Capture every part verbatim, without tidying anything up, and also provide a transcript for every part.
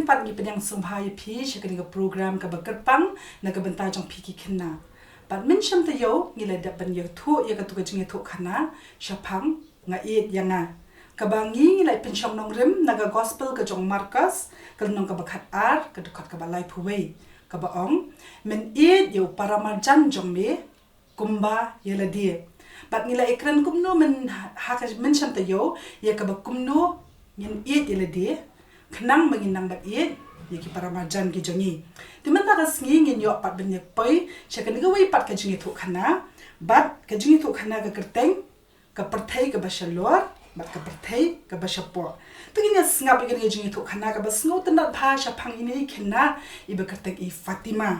Pat ngi pdiang sngewbha ïa phi sha kane ka program kaba kyrpang na ka bynta jong phi ki khynnah. Bad mynshem taïew ngi la dep ban ïathuh ïa katu ka jingïathuhkhana shaphang Nga Ïeit ïa Nga, kaba ngi la pynshong nongrim na ka Gospel ka jong u Markos, ka lynnong kaba khatar, ka dkhot kaba laiphew wei, kaba ong, men ïeit ïa u paramarjan jong me kumba ïa lade. Bad ngi la ïakren kumno men ha, ha ka mynshem taïew ïa kaba kumno ngin ïeit ïa lade, khnang ba ngin nang bad ïeit ïa ki paramarjan ki jong ngi. Te mynta ka sngi ngin ïoh pat ban ïa poi sha kane kawei pat ka jingïathuhkhana, bad ka jingïathuhkhana ka kyrteng, ka pyrthei kaba shalor bad ka pyrthei kaba shapoh. Te ngin ïa sngap ïa kane ka jingïathuhkhana kaba sngewtynnat bha shaphang ine i khynnah iba kyrteng i Fatima.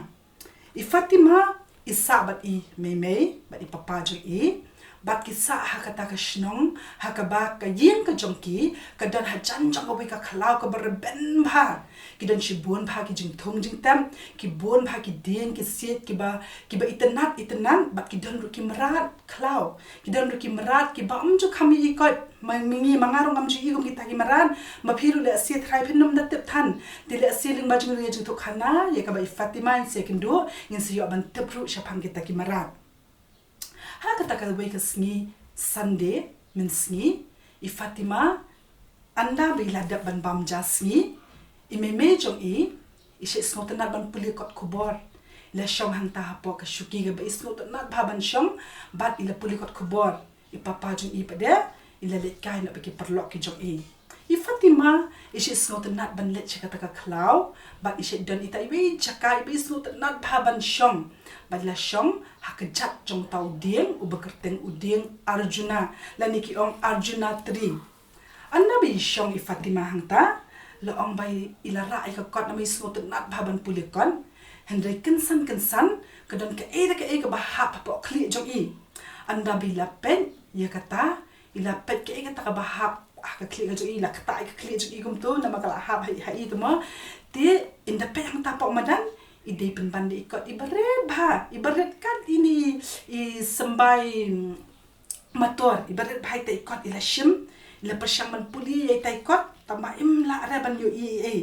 I Fatima i sah bad i mei mei bad i papa jong i, bad ki sah ha kata ka shnong ha kaba ka ïing ka jong ki ka don hajan jong kawei ka khlaw kaba rben bha. Ki don shibun bha ki jingthung jingtep, ki bun bha ki dieng ki siej kiba, kiba itynnat itynnat, bad ki don ruh ki mrad khlaw, ki don ruh ki mrad kiba ym ju kham ïa i kot. Ma ngi, ma nga ruh ngam ju i kum kita ki mrad. Ma phi ruh lehse tharai phin ym da tip than. Te lehse lyngba jong kane ka jingïathuhkhana ïa kaba i Fatima ngin sa ïakynduh, ngin sa ïoh ban tip ruh shaphang kita ki mrad. Ha kata kawei ka sngi Sunday mynsngi, i Fatima, ynda ba i la dep ban bam ja sngi, i mei mei jong i i shait sngewtynnat ban pule kot khubor. I la shong hangta hapoh ka shuki kaba i sngewtynnat bha ban shong, bad i la pule kot khubor. I papa jong i pat de i la leit kai noh bad ki paralok ki jong i. I Fatima i shait sngewtynnat ban leit sha kata ka khlaw, bad i shait don ita iwei i jaka iba i sngewtynnat bha ban shong. Bad i la shong ha kjat jong uta u dieng uba kyrteng u dieng Arjuna, lane ki ong Arjuna tree. Ynda ba i shong i Fatima hangta, la ong ba i la rah ïa ka kot namar i sngewtynnat bha ban pule kot. Hynrei kynsan kynsan ka don kaei re kaei kaba hap hapoh khlieh jong i. Ynda ba i la peit ïa kata, i la peit kaei kata kaba hap ha ka khlieh ka jong i, i la ktah ïa ka khlieh jong i kumto namar ka la hap ha i, ha i te mo. Te ynda peit hangta hapoh madan, i dei pynban da i kot iba rit bha, iba rit kat ine i symbai, mm, mator, iba rit bha ita i kot. I la shim, i la pyrshang ban pule ïa ita i kot, tangba im lah re ban ïohi ei ei.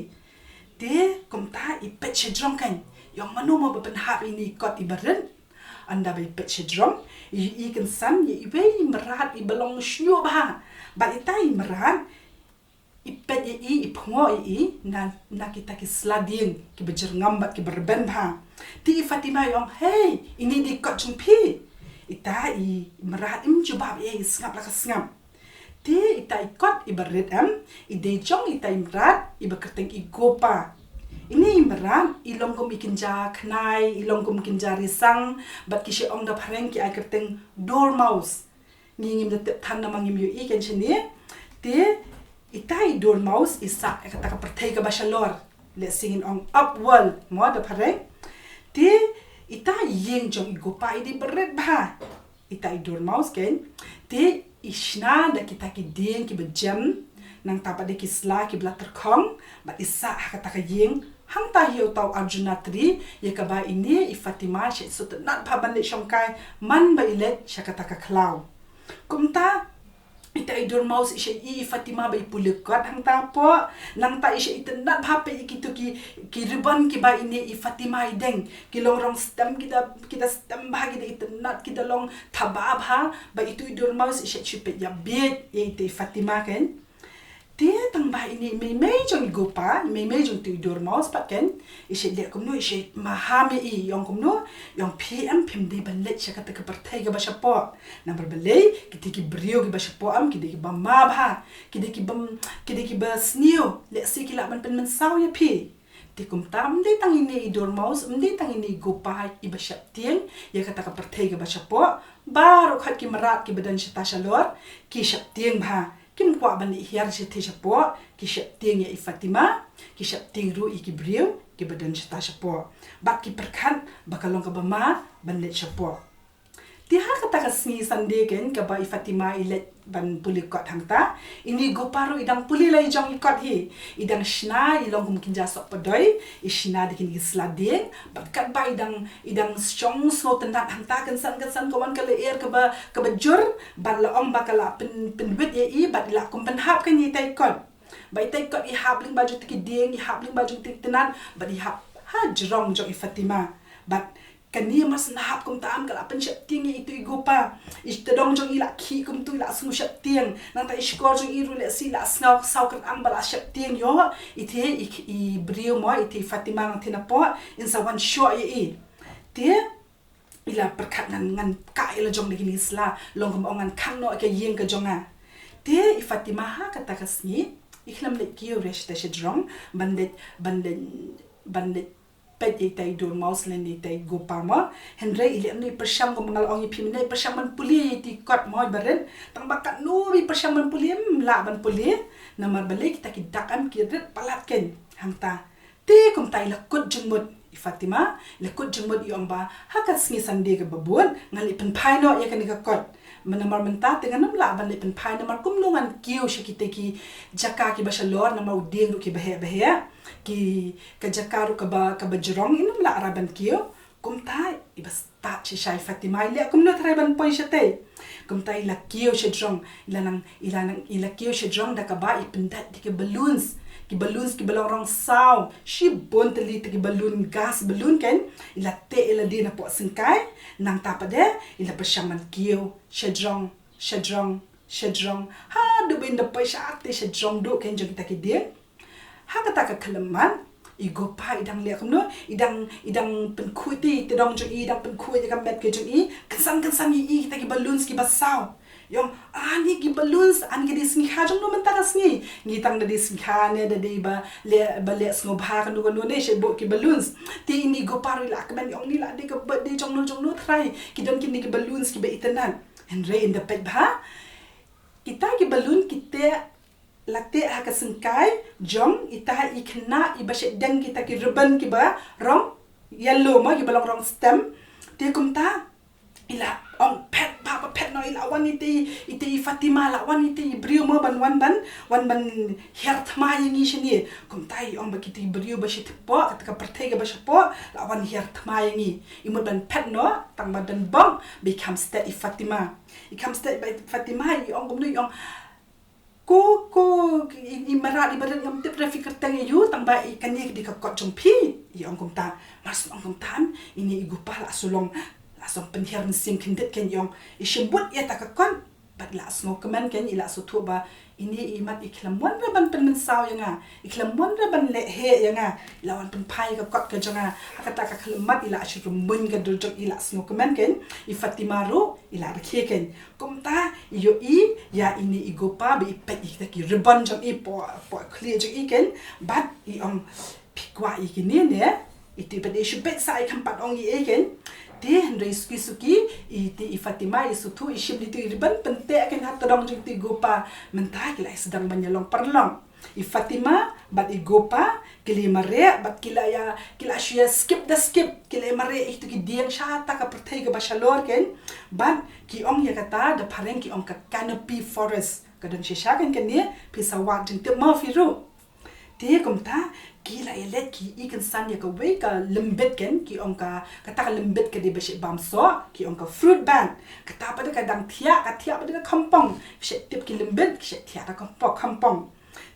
Te kumta i peit shajrong kan, i ong mano mo ba pynhap ïa ine i kot iba rit. Ynda ba i peit shajrong, i, i kynsan ïa iwei i mrad iba long shñiuh bha. Bad ita i mrad i peit ïa i, i pyngoh ïa i na, na kita ki sla dieng kiba jyrngam bad kiba rben bha. Te i Fatima i ong, "Hei, ine i dei kot jong phi." Ita i mrad im jubab ei ei, i sngap la ka sngap. Te ita i kot iba rit em, i dei jong ita i mrad iba kyrteng i Gopa. Ine i mrad i long kum i kynja khnai, i long kum kynja risang, bad ki shait ong da phareng ki ai kyrteng dormouse. Ngi ngim da tip than namar ngim ïohi kan shane. Te ita i dormouse i sah ha kata ka pyrthei kaba shalor, lehse ngin ong up world mo da phareng. Te ita i ïing jong i Gopa i dei ba rit bha. Ita i dormouse kan, te i shna da kita ki dieng kiba jem, nangta pat da ki sla kiba la tyrkhong, bad i sah ha kata ka ïing, hangta hi ïa uta u Arjuna tree ïa kaba ine i Fatima i shait sngewtynnat bha ban leit shongkai man ba i leit sha kata ka khlaw. Kumta ita i dormouse i shait i, i Fatima ba i pule kot hangta hapoh, nangta i shait itynnat bha peit ïa kito ki, ki ribbon kiba ine i Fatima i deng, ki long rong stem, kita, kita stem bha, kita itynnat, kita long thaba bha. Bad ito i dormouse i shait shu peit ïa bieit ïa ita i Fatima kan. Te tangba ine i mei mei jong i Gopa, i mei mei jong ito i dormouse pat kan, i shait leh kumno, i shait maham ïa i, i ong kumno, i ong, "Phi em, phim dei ban leit sha kata ka pyrthei kaba shapoh. Namar balei, kita ki briew kiba shapoh em ki dei kiba ma bha, ki dei kiba, ki dei kiba sniew, lehse ki lah ban pynmynsaw ïa phi." Te kumta ym dei tang ine i dormouse, ym dei tang ine i Gopa iba sheptieng ïa kata ka pyrthei kaba shapoh. Baroh khoit ki mrad kiba don shata shalor ki sheptieng bha, kim kwah ban leit hiar shatei shapoh, ki sheptieng ïa i Fatima, ki sheptieng ruh ïa ki briew kiba don shata shapoh, bad ki pyrkhat ba ka long kaba ma ban leit shapoh. Te ha kata ka sngi Sunday kan, kaba i Fatima i leit ban pule kot hangta, ine i Gopa ruh i dang pule la i jong i kot hi. I dang shna, i long kum kynja sohpadoi, i shna da kine ki sla dieng, bad katba i dang, i dang shong sngewtynnat hangta, kynsan kynsan ka wan ka lyer kaba, kaba jur, bad la ong ba ka la pyn, pynwit ïa i, bad i la kum pynhap kan ïa ita i kot. Ba ita i kot i hap lyngba jong ita ki dieng, i hap lyngba jong ita ki tnat, bad i hap ha jrong jong i Fatima. Bad kane mar shen hap kumta, ym ka la pynsheptieng ïa itu i Gopa. I tdong jong i la khih kumtu, i la sngew sheptieng. Nangta i shkor jong i ruh lehse i la sngew saw kyrang ba la sheptieng ïoh. Ite i, i briew mo, ite i Fatima nangta napoh, in sa wan shoh ïa i. Te i la pyrkhat, ngan, ngan kah ïa la jong da kine ki sla, long kumba ong ngan khang noh ïa ka ïing ka jong nga. Te i Fatima ha kata ka sngi i khlem leit kiew re sha, sha jrong ban leit, ban leit, ban leit peit ïa ita i dormouse lane ita i Gopa mo. Hynrei i leh kumno, i pyrshang, kumba nga la ong ïa phi mynne, i pyrshang ban pule ïa ita i kot mo, i barit. Tang ba katno i pyrshang ban pule, ym lah ban pule. Namar balei, kita ki dak em ki rit palat keiñ hangta. Te kumta i la kut jingmut i Fatima, i la kut jingmut, i ong ba ha ka sngi Sunday kaba bud ngan leit pynphai noh ïa kane ka kot. Namar mynta te ngan ym lah ban leit pynphai, namar kumno ngan kiew sha kita ki jaka kiba shalor, namar u dieng ruh kiba heh ba heh, ki, ka jaka ruh kaba, kaba jrong, in ym lah ra ban kiew. Kumta i ba stad shisha i Fatima, i leh kumno trai ban poi shatei. Kumta i la kiew sha jrong, i la nang, i la nang, i la kiew sha jrong da kaba i pyndait da ki balloons. Ki balloons kiba long rong saw, shibun tylli, ita ki balloon, gas balloon keiñ, i la teh ïa lade napoh syngkai, nangta pat de i la pyrshang ban kiew sha jrong, sha jrong, sha jrong. Haduh ba in da poi shatei sha jrong duh keiñ jong kita ki dieng. Ha kata ka khyllipmat, i Gopa i dang leh kumno, i dang, i dang pynkhuid, i tdong jong i i dang pynkhuid ïa ka met ka jong i, kynsan kynsan ïa i kita ki balloons kiba saw. I ong, ani ki balloons, ani ka dei sngikha jong no mynta ka sngi. Ngi tang da dei sngikha ne da dei ba leh, ba leh sngewbha kano kano ne sha buh ki balloons. Te ini i Gopa ruh i la kmen, i ong ni la dei ka birthday jong no jong no trai, ki don kine ki balloons kiba itynnad. Hynrei in da peit bha, kita ki balloon ki teh, la teh ha ka syngkai jong ita i khynnah iba shait deng kita ki ribbon kiba rong yellow mo, kiba long rong stem. Te kumta i la ong, phet bha ba phet noh, i la wan ita i, ita i Fatima, la wan ita i briew mo ban wan ban, wan ban hiar thma ïa ngi shane. Kumta i ong ba kita i briew ba shapoh, kata ka pyrthei kaba shapoh, la wan hiar thma ïa ngi. I mut ban phet noh, tang ba don bok ba i kham stet i Fatima. I kham stet i Fatima, i ong kumno, i ong, ko, ko, i, i mrad i barit, ngam tip re phi kyrteng aïu, tang ba i, kane ka dei ka kot jong phi. I ong kumta. Mar shu ong kumta, ini i Gopa la shu long, la shu pynhiar mynsiem khyndiat keiñ, i ong, i shim bud ïa kata ka kot. Bad i la sngewkmen keiñ, i la sngewthuh ba ini i mat i khlem wanrah ban pynmynsaw ïa nga, i khlem wanrah ban leh heh ïa nga, i la wan pynphai ïa ka kot ka jong nga. Ha kata ka khyllipmat i la shu rymmuiñ ka dur jong i, i la sngewkmen keiñ, i Fatima ruh i la rkhie keiñ. Kumta i ïohi ïa ini i Gopa ba i peit ïa kita ki ribbon jong i, poh, poh khlieh jong i keiñ, bad i ong, phi kwah ïa kine ne? Iti pat i shu peit sa, i kham pat ong ei ei keiñ. Te hynrei suki suki iti i Fatima i sngewthuh, i shim ïa itu i ribbon, pynteh keiñ ha tdong jong itu i Gopa. Mynta ki la ïa sdang ban ïa long paralok. I Fatima bad i Gopa ki la ïa mareh bad ki la ïa, ki la shu ïa skip da skip, ki la ïa mareh ïa itu ki dieng sha kata ka pyrthei kaba shalor keiñ. Bad ki ong ïa kata da phareng ki ong ka canopy forest. Ka don shisha keiñ kane, phi sa wad jingtip mo phi ruh. Te kumta ki la ïa leit, ki ïa kynsan ïa kawei ka lymbit keiñ, ki ong ka, kata ka lymbit ka dei ba shait bam soh, ki ong ka fruit bat. Kata pat de ka dang thiah, ka thiah pat de da khampong. Phi shait tip ki lymbit ki shait thiah da khampong, khampong.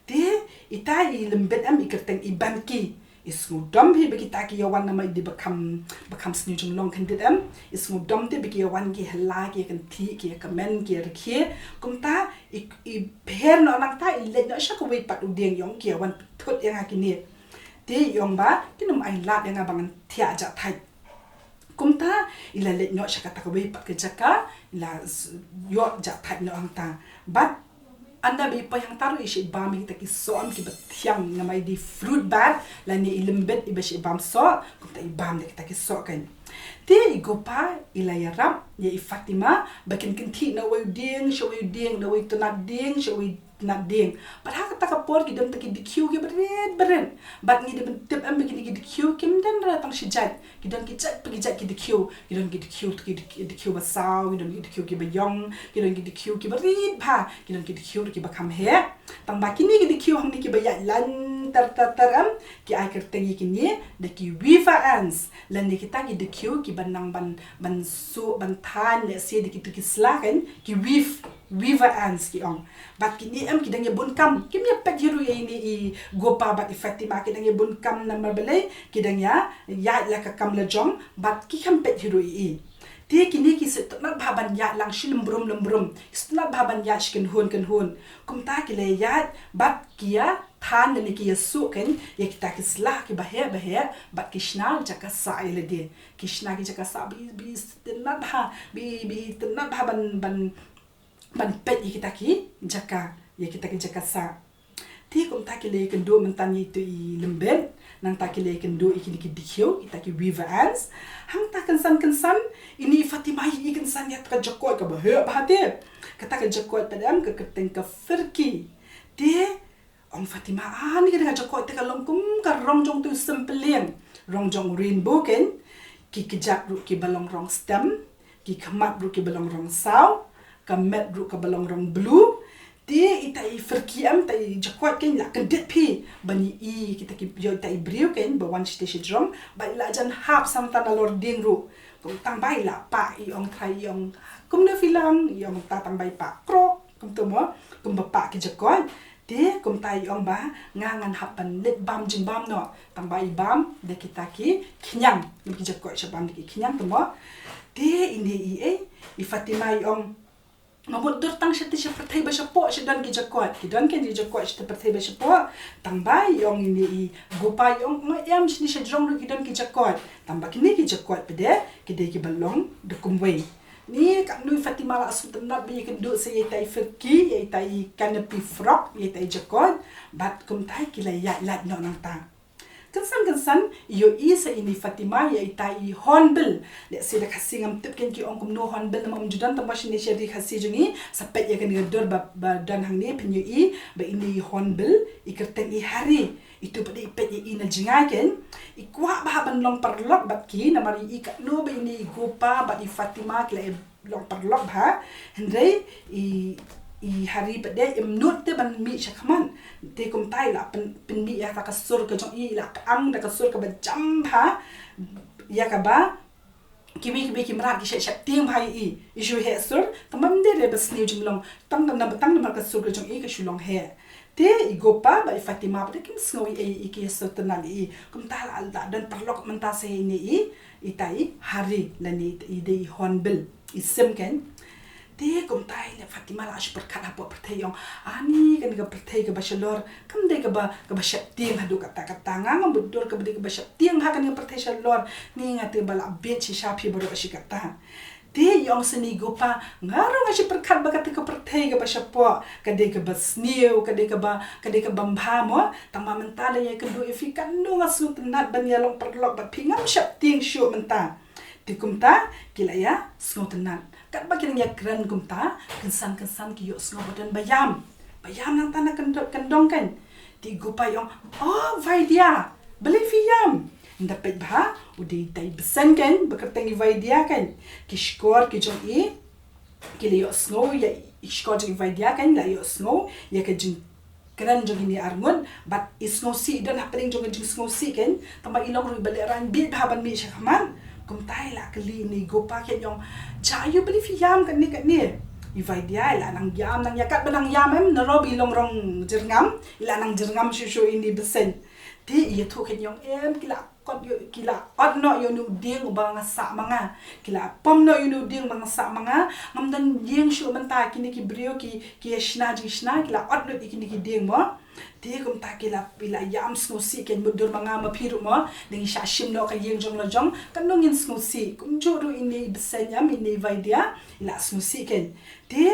Te ita i lymbit em i kyrteng i Banki. I sngewdom hi ba kita ki ïa wan, namar i dei ba kham, ba kham sniew jinglong khyndiat em. I sngewdom te ba ki ïa wan, ki ïa la, ki ïa kynthih, ki ïa kmen, ki ïa rkhie. Kumta i, i pher noh nangta, i leit noh sha kawei pat u dieng, i ong ki ïa wan pynthut ïa nga kine. Te i ong ba kin ym ailad ïa nga ba ngan thiah jahthait. Kumta i la leit noh sha kata kawei pat ka jaka, i la s-, ïoh jahthait noh hangta. Bad ynda ba i poi hangta ruh i shait bam ïa kita ki soh em kiba thiang, namar i dei fruit bat lane i lymbit iba shait bam soh, kumta i bam da kita ki soh keiñ. Te i Gopa i la ïarap ïa i Fatima ba kin kynthih na uwei u dieng sha uwei u dieng, na uwei u tnat dieng sha uwei u tnat dieng. Bad ha kata ka por ki don ta ki dkhiew kiba rit ba rit. Bad ngi dei ban tip em ba kine ki dkhiew kim don re tang shi jait. Ki don ki jait pa ki jait ki dkhiew. Ki don ki dkhiew, ki dkhiew, dkhiew ba saw, ki don ki dkhiew kiba ïong, ki don ki dkhiew kiba rit bha, ki don ki dkhiew kiba kham heh. Tang ba kine ki dkhiew hangne kiba ïaid line Ter ter ter em, ki ai kyrteng ïa kine da ki weaver ants. Lane kita ki dkhiew kiba nang ban, ban suh, ban thaiñ, lehse da kitu ki sla kan, ki weave, weaver ants ki ong. Bad kine em ki dang ïa bun kam, kim ïa peit hi ruh ïa ine i Gopa bad i Fatima, ki dang ïa bun kam namar balei, ki dang ïa ïaid la ka kam la jong, bad kim peit hi ruh ïa i. Te kine ki sngewtynnat bha ban ïaid lang shi lum brum lum brum, sngewtynnat bha ban ïaid shi kynhun kynhun. Kumta ki la ïaid bad ki ïa thaiñ lane ki ïa suh kan ïa kita ki sla kiba heh ba heh, bad ki shna jaka sah ïa lade. Ki shna ki jaka sah, ba i, ba i tynnat bha, ba i, ba i tynnat bha ban, ban, ban peit ïa kita ki jaka, ïa kita ki jaka sah. Te kumta ki la ïakynduh mynta ïa itu i lyndet, nangta ki la ïakynduh ïa kine ki dkhiew, kita ki weaver ants. Hangta kynsan kynsan, ine i Fatima i kynsan ïa kata ka jakoit kaba heh bha te. Kata ka jakoit pat em ka kyrteng ka Firki. Te ong Fatima, ah, ni ka dang ka jakoit te ka long kum ka rong jong utu u sympelieng, rong jong u rainbow kan. Ki kjat ruh kiba long rong stem, ki khmat ruh kiba long rong saw, ka met ruh kaba long rong blue. Te ita i Firki em, ita i jakoit kan, i la kyndit phi ban ïohi kita ki, ïoh ita i briew kan ba wan shata shajrong, ba i la jan hap sa mynta nalor dieng ruh. Kum tang ba i la pah, i ong, Trai, i ong, kumno phi long? I ong, tang ba i pah krok, kumto mo, kumba pah ki jakoit. Te kumta i ong ba nga ngan hap ban leit bam jingbam noh. Tang ba i bam da kita ki khñiang, ki jakoit sha bam da ki khñiang, to mo. Te ine i, eh, i Fatima i ong, nga mutdur tang shata sha pyrthei ba shapoh sha don ki jakoit. Ki don kan ki jakoit shata pyrthei ba shapoh. Tang ba i ong ine i Gopa i ong, nga em shane shajrong ruh ki don ki jakoit. Tang ba kine ki jakoit pat de ki dei kiba long da kumwei. Ni katno i Fatima la sngewtynnat ba ïakynduh sa ïa ita i Firki, ïa ita i canopy frog, ïa ita i jakoit. Bad kumta ki la ïaid lait noh nangta. Kynsan kynsan i ïohi sa ine i Fatima ïa ita i hornbill. Lehse da Khasi ngam tip kan ki ong kumno hornbill namar ym ju don tang ba shane sha ri Khasi jong ngi, sa peit ïa kane ka dur ba, ba don hangne phin ïohi ba ine i hornbill i kyrteng i Hari. Itu pat de i peit ïa i na jngai kan. I kwah bha ban long paralok bad ki namar i, i katno ba ine i Gopa bad i Fatima ki la long paralok bha. Hynrei i, i Hari pat de im nud te ban mih sha khmat. Te kumta i la pyn, pynmih ïa ka sur ka jong i, i la kyang da ka sur kaba jam bha. Ïa kaba kiwei kiwei ki mrad ki shep shep tieng bha ïa i. I shu heh sur, tang ba ym dei re ba sniew jinglong. Tang namar, tang namar ka sur ka jong i ka shu long heh. Te i Gopa bad i Fatima pat de kim sngew ei ei, ki sngewtynnat ïa i. Kumta la, la don paralok mynta sa ïa ine i, ita i Hari lane i dei i hornbill, i sim kan. Te kumta ine i Fatima la shu pyrkhat hapoh pyrthei, i ong, ani kane ka pyrthei kaba shalor kam dei kaba, kaba sheptieng haduh katta katta. Nga nga mutdur kaba dei kaba sheptieng ha kane ka pyrthei shalor. Ni nga te ba la bieit shisha phi baroh shi katta. Te i ong sa ine i Gopa, nga ruh nga shu pyrkhat ba kata ka pyrthei kaba shapoh ka dei kaba sniew, ka dei kaba, ka dei kaba mbha mo. Tang ba mynta la ïakynduh ïa phi, katno nga sngewtynnat ban ïa long paralok bad phi, ngam sheptieng shuh mynta. Te kumta ki la ïa sngewtynnat. Katba ki nang ïakren kumta, kynsan kynsan ki ïohsngew ba don ba ïam. Ba ïam nangta na kyndong, kyndong kan. Te i Gopa i ong, oh Vaidya, balei phi ïam? Ynda peit bha, u dei ita i bseiñ kan, ba kyrteng i Vaidya kan. Ki shkor ki jong i ki la ïohsngew ïa, i shkor jong i Vaidya kan, la ïohsngew ïa ka jingkren jong kine arngut, bad i sngewsih, i don hapdeng jong ka jingsngewsih kan. Tang ba i long ruh iba lehraiñ beit bha ban mih sha khmat. Kumta i la kylli ine i Gopa kan, i ong, jia aïu balei phi ïam katne katne? I Vaidya i la nang ïam nang ïa, katba nang ïam em, nalor ba i long rong jyrngam, i la nang jyrngam shuh shuh ine i bseiñ. Te i ïathuh kan, i ong, em, ki la kot ïoh, ki la ot noh ïa une u dieng uba nga sah ma nga. Ki la pom noh ïa une u dieng uba nga sah ma nga. Ngam don ïing shuh mynta, kine ki briew ki, ki ïa shna jingshna, ki la ot lut ïa kine ki dieng mo. Te kumta ki la, i la ïam sngewsih kan, mutdur ma nga ma phi ruh mo, dang ïa shah shim noh ka ïing jong la jong, katno ngin sngewsih. Kumjuh ruh ine i bseiñ em, ine i Vaidya i la sngewsih kan. Te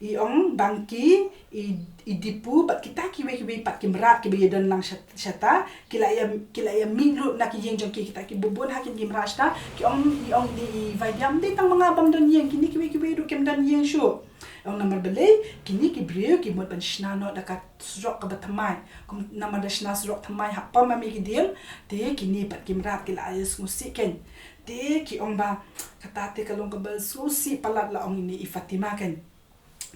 i ong Bangki, i, i Dipu bad kita kiwei kiwei pat ki mrad kiba ïa don lang sha, shata, ki la ïa, ki la ïa mih lut na ki ïing jong ki, kita ki bun bun ha kin ki mrad shata. Ki ong, i ong ine i Vaidya, ym dei tang ma nga bym don ïing, kine kiwei kiwei ruh kim don ïing shuh. Ong namar balei, kine ki briew ki mut ban shna noh da ka surok kaba thymmai. Kum namar da shna surok thymmai ha pom ma ki dieng, te kine pat ki mrad ki la ïa sngewsih kan. Te ki ong ba kata te ka long kaba sngewsih palat, la ong ine i Fatima kan.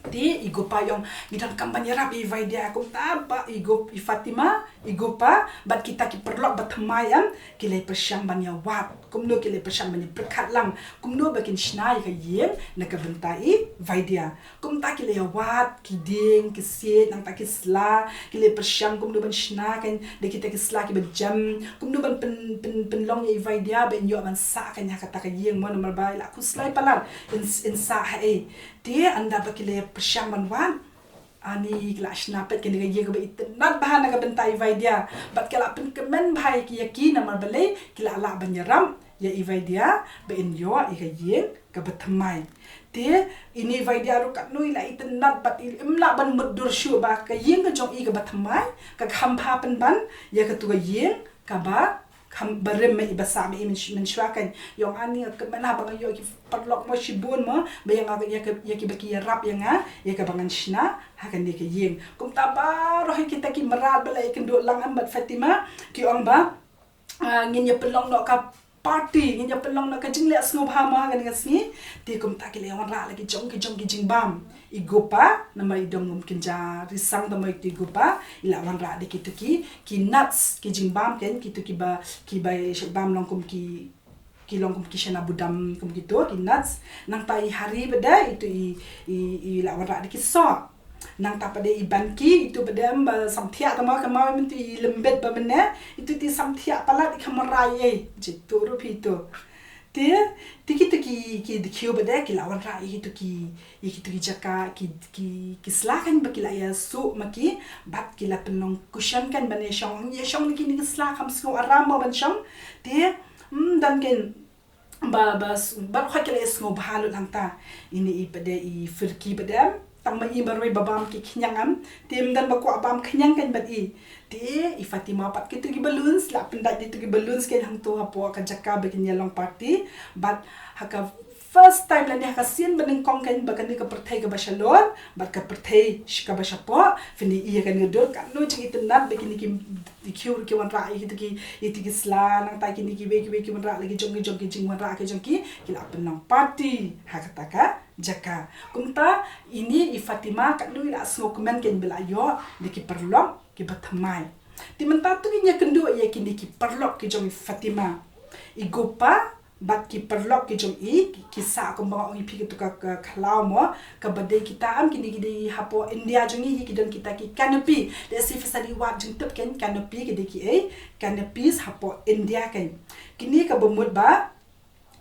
Te i gupa i ong, ngi donkam ban ïarap ïa i Vaidya. Kumta ba i gup, i Fatima, i gupa bad kita ki paralok ba thymmai em, ki la pyrshang ban ïawad. Kumno ki la pyrshang ban ïapyrkhat lang kumno ba kin shna ïa ka ïing na ka bynta i Vaidya. Kumta ki la ïawad ki dieng ki siej, nangta ki sla, ki la pyrshang kumno ban shna kan da kita ki sla kiba jem, kumno ban pyn, pyn, pynlong ïa i Vaidya ba in ïoh ban sah kan ha kata ka ïing mo, namar ba i la khuslai palat in, in sah ha ei. Te ynda ba ki la pyrshang ban wad, ani ki la shna peit kane ka ïing kaba itynnat bha na ka bynta i Vaidya. Bad ki la pynkmen bha ïa ki, ïa ki namar balei, ki la lah ban ïarap ïa i Vaidya ba in ïoh ïa ka ïing kaba thymmai. Te ine i Vaidya ruh katno i la itynnat bad i, im lah ban mutdur shuh ba ka ïing ka jong i kaba thymmai ka kham bha pynban ïa katu ka ïing kaba kham barim ma i ba sah ma i myn, mynshuwa kan. I ong ani nga kmen ha ba nga ïoh ki paralok mo shibun mo, ba ïa nga, ïa ki, ïa kiba ki ïarap ïa nga ïa kaba ngan shna ha kane ka ïing. Kumta baroh kita ki mrad ba la ïakynduh lang em bad Fatima, ki ong ba, ah, ngin ïa pynlong noh ka party, ngin ïa pynlong noh ka jingleh sngewbha mo ha kane ka sngi. Te kumta ki la ïawanrah la ki jong ki jong ki jingbam. I gupa, namar i dong kum kynja risang, namar itu i gupa i la wanrah da kitu ki, ki nuts, ki jingbam kan, kitu kiba, kiba shait bam long kum ki, ki long kum ki shana budam kum kitu ki nuts. Nangta i Hari bad da itu i, i, i la wanrah da ki soh. Nangta pat da i Banki, itu pat da em ba samthiah, tang ba ka maw mynta i lembit ba mynne, itu te samthiah palat, i kham rai ei. Jitu ruh phi itu. Te, te kitu ki, ki dkhiew bad da ki la wanrah ïa kitu ki, ïa kitu ki jaka, ki, ki, ki sla kan ba ki la ïa suh ma ki, bad ki la pynlong cushion kan ban ïa shong, ïa shong na kine ki sla kham sngew aram mo ban shong. Te, mm, don kan ba, ba, baroh ki la ïa sngewbha lut hangta. Ine i pat da i Firki pat da em. Tang ma i marwei ba bam ki khñiang em. Te ym don ba kwah bam khñiang kan bad i. Te i Fatima pat kitu ki balloons, la pyndait kitu ki balloons kan hangto hapoh ka jaka ba kin ïa long party. Bad ha ka first time lane ha ka sien ba nyngkong kan ba kane ka pyrthei kaba shalor bad ka pyrthei sh-, kaba shapoh, phin ïohi ïa kane ka dur, katno jingitynnat ba kine ki dkhiew ruh ki wanrah ïa kitu ki, ïa kitu ki sla, nangta kine kiwei kiwei ki wanrah la ki jong ki jong ki jingwanrah ki jong ki, ki la pynlong party ha kata ka jaka. Kumta ine i Fatima katno i la sngewkmen kan ba la ïoh da ki paralok kiba thymmai. Te mynta to ngin ïakynduh ïa kine ki paralok ki jong i Fatima. I gupa bad ki paralok ki jong i ki, ki sah kumba nga ong ïa phi katu ka, ka khlaw mo, kaba dei kita em, kine ki dei hapoh India jong ngi hi ki don kita ki canopy. Lehse phi sa dei wad jingtip kan canopy ki dei kiei, canopies hapoh India kan. Kine kaba mut ba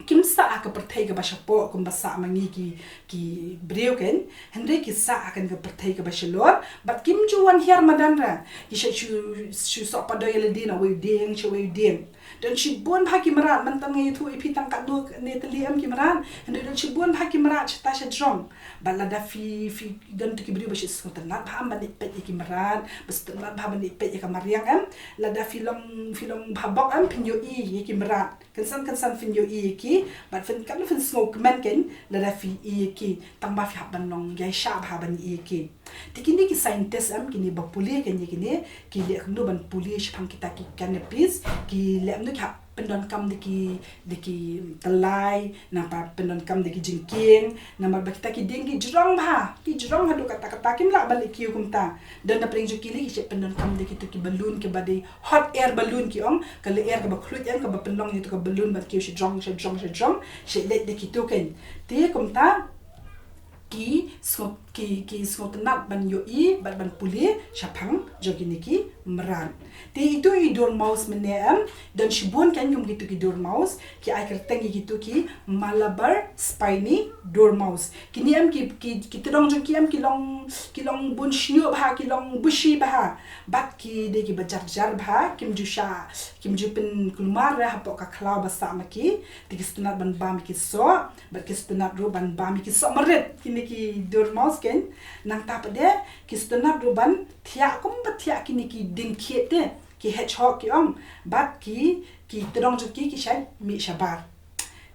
kim sah ha ka pyrthei kaba shapoh kumba sah ma ngi ki, ki briew kan. Hynrei ki sah ha kane ka pyrthei kaba shalor bad kim ju wan hiar madan ra. Ki shait shu, shu soh padoi ïa lade na wei u dieng sha wei u dieng. Don shibun bha ki mrad, mynta nga ïathuh ïa phi tang katno ne tylli em ki mrad. Hynrei don shibun bha ki mrad shata shajrong. Bad lada phi, phi don tu ki briew ba sngewtynnat bha em ban ïa peit ïa ki mrad, ba sngewtynnat bha ban ïa peit ïa ka mariang em, lada phi long, phi long bha bok em phin ïohi ïa ki mrad. Kynsan kynsan phin ïohi ïa ki, bad phin, katno phin sngewkmen kan lada phi ïohi ïa ki, tang ba phi hap ban long ïaishah bha ban ïohi ïa ki. Te kine ki scientist em, kine ba pule kan ïa kine, ki leh kumno ban pule shaphang kita ki canopies, ki leh kumno ki hap pyndonkam da ki, da ki tylli, nangta pyndonkam da ki jingkieng, namar ba kita ki dieng ki jrong bha, ki jrong haduh katta katta, kim lah ban leh kiew kumta. Don na pdeng jong ki lei ki shait pyndonkam da kitu ki balloon kiba dei hot air balloon ki ong, ka lyer kaba khluit em kaba pynlong ïa tu ka balloon ban kiew shajrong shajrong shajrong, shait leit da kitu kan. Te kumta ki sngew, ki, ki sngewtynnat ban ïohi bad ban pule shaphang jong kine ki mrad. Te itu i dormouse mynne em, don shibun kan kum kitu ki dormouse, ki ai kyrteng ïa kitu ki Malabar spiny dormouse. Kine em ki, ki, ki tdong jong ki em ki long, ki long bun shñiuh bha, ki long bushy bha. Bad ki dei kiba jar jar bha, kim ju shah, kim ju pynkulmar re hapoh ka khlaw ba sah ma ki. Te ki sngewtynnat ban bam ïa ki soh, bad ki sngewtynnat ruh ban bam ïa ki soh marit. Kine ki dormouse kan. Nangta pat de ki sngewtynnat ruh ban thiah kumba thiah kine ki dieng khied te, ki hedgehog ki ong. Bad ki, ki tdong jong ki ki shait mih shabar.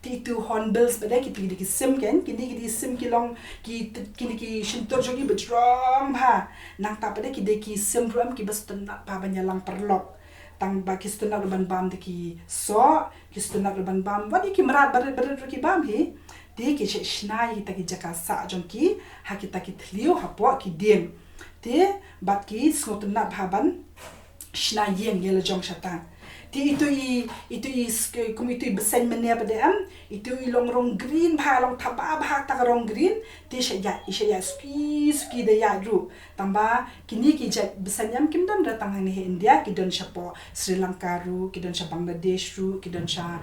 Te itu hornbills pat de kitu ki dei ki sim kan, kine ki dei sim ki long, ki, kine ki shyntur jong ki ba jrong bha. Nangta pat de ki dei ki sim ruh em kiba sngewtynnat bha ban ïalang paralok. Tang ba ki sngewtynnat ruh ban bam da ki soh, ki sngewtynnat ruh ban bam, wat ïa ki mrad barit barit ruh ki bam hi. Te ki shna ïa kita ki jaka sah jong ki ha kita ki thliew hapoh ki dieng. Te bad ki sngewtynnat bha ban shna ïing ïa la jong shata. Te itu i, itu i kum itu i bseiñ mynne pat de em, itu i long rong green bha, long thaba bha ta ka rong green. Te sha ïaid, i sha ïaid suki suki da ïaid ruh. Tangba kine ki jait bseiñ em kim don re tang hangne ha India, ki don shapoh Sri Lanka ruh, ki don sha Bangladesh ruh, ki don sha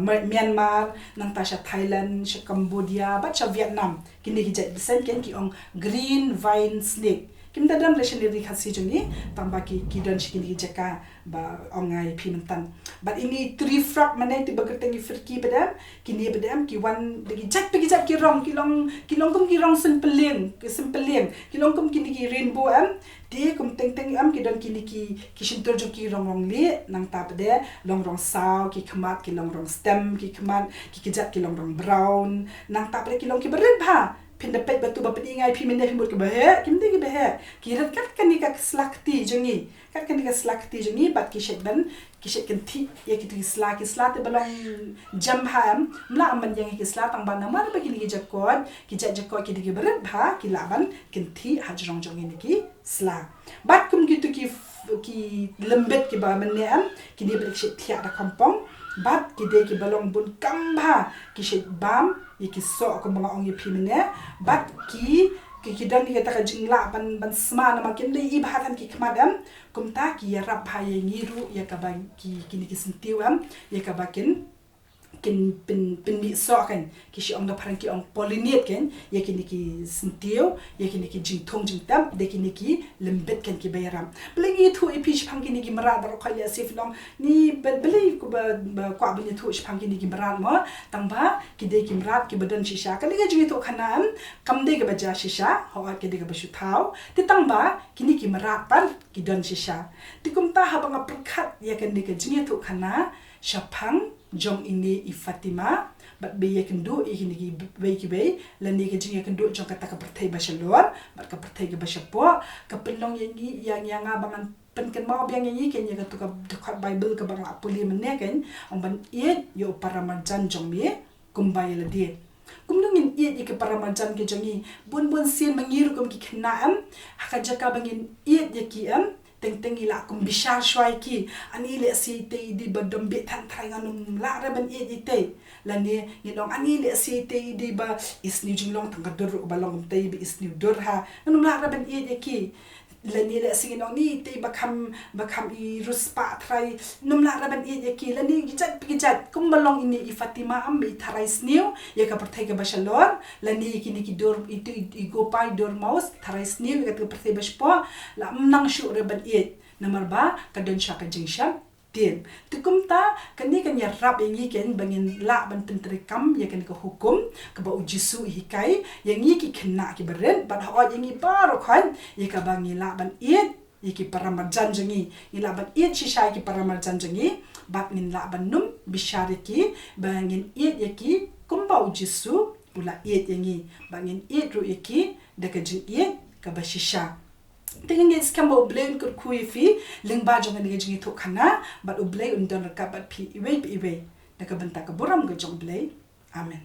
Myanmar, nangta sha Thailand, sha Cambodia bad sha Vietnam. Kine ki jait bseiñ ken ki ong green vine snake. Kim da don re sha ri Khasi jong ngi, tangba ki don sha kine ki jaka ba ong nga ïa phi mynta. Bad ini tree frog mynne, te ba kyrteng i firki pat de em, kine pat de em ki wan da ki jait pa ki jait ki rong, ki long, ki long kum ki rong sympeling, ki sympeling, ki long kum kine ki rainbow em. Te kum teng teng em ki don kine ki, ki shyntur jong ki rong rong lieh, nangta pat de long rong saw ki khmat, ki long rong stem ki khmat, ki kjat ki long rong brown, nangta pat de ki long ki barit bha. Phin da peit ba tu ba pyni nga ïa phi mynne phi mut ki baheh, kim dei ki baheh. Ki rit kat kane ka sla kti jong ngi. Kat kane ka sla kti jong ngi bad ki shet ban, ki shet kynthih ïa kitu ki sla, ki sla te ba long jem bha em. Mla em ban ïeng ïa ki sla tangba namar ba kine ki jakot, ki jait jakot ki dei ki barit bha, ki lah ban kynthih ha jrong jong kine ki sla. Bad kum kitu ki, ki lymbit kiba mynne em, kine ba ki shet thiah da kongpong. Bad ki dei kiba long bun kam bha, ki shet bam ïa ki soh kumba nga ong ïa phi mynne. Bad ki, ki, ki don ïa kata ka jinglah ban, ban sma namar kim dei i bha than ki khmat em. Kumta ki ïarap bha ïa ngi ruh ïa kaba ki, kine ki syntiew em, ïa kaba kin, kin pyn, pynmih soh kan, ki shu ong da phareng ki ong pollinate kan ïa kine ki syntiew, ïa kine ki jingthung jingtep da kine ki lymbit kan kiba ïarap. Balei ngi ïathuh ïa phi shaphang kine ki mrad baroh khoit, lehse phi long ni, balei kumba kwah ban ïathuh shaphang kine ki mrad mo? Tangba ki dei ki mrad kiba don shisha. Kane ka jingïathuh khana em kam dei kaba jia shisha, hooid ka dei kaba shu thaw. Te tangba kine ki mrad pat ki don shisha. Te kumta haba nga pyrkhat ïa kane ka jingïathuh khana shaphang jong ine i Fatima bad ba ïakynduh ïa kine kiwei kiwei, lane ka jingïakynduh jong kata ka pyrthei ba shalor bad ka pyrthei kaba shapoh, ka pynlong ïa ngi, ïa, ïa nga ba ngan pynkynmaw biang ïa ngi kan ïa katu ka dkhot Baibl kaba nga la pule mynne kan, ong ban ïeit ïa u paramarjan jong me kumba ïa lade. Kumno ngin ïeit ïa ki paramarjan ki jong ngi? Bun bun sien ma ngi ruh kum ki khynnah em, ha ka jaka ba ngin ïeit ïa ki em, teng teng ngi lah kum bishar shuwa ïa ki. Ani lehse itei i dei ba dom beit than trai, ngan ym lah re ban ïeit itei. Lane ngin ong ani lehse itei i dei ba i sniew jinglong, tang ka dur ruh ba long kumtei, ba i sniew dur ha, ngan ym lah re ban ïeit ïa ki. Lane lehse ngin ong ni itei ba kham, ba kham i riewspah trai, ngan ym lah re ban ïeit ïa ki. Lane ki jait pa ki jait kumba long ine i Fatima em, i tharai sniew ïa ka pyrthei kaba shalor. Lane kine ki dur, itu i, i gopa, i dormouse, tharai sniew ïa ka pyrthei ba shapoh. Lah ym nang shuh re ban ïeit namar ba ka don shuwa ka jingsheptieng. Te kumta kane kan ïarap ïa ngi kan ba ngin lah ban pyntreikam ïa kane ka hukum kaba u Jisu u hikai ïa ngi ki khynnah kiba rit bad hooid ïa ngi baroh khoit, ïa kaba ngi lah ban ïeit ïa ki paramarjan jong ngi. Ngi lah ban ïeit shisha ïa ki paramarjan jong ngi bad ngin lah ban ym bishar ïa ki, ba ngin ïeit ïa ki kumba u Jisu u la ïeit ïa ngi, ba ngin ïeit ruh ïa ki da ka jingïeit kaba shisha. Te nga ngeit skhem ba U Blei un kyrkhu ïa phi lyngba jong kane ka jingïathuh khana bad U Blei un don ryngkat bad phi iwei pa iwei. Da ka bynta ka burom ka jong U Blei. Amen.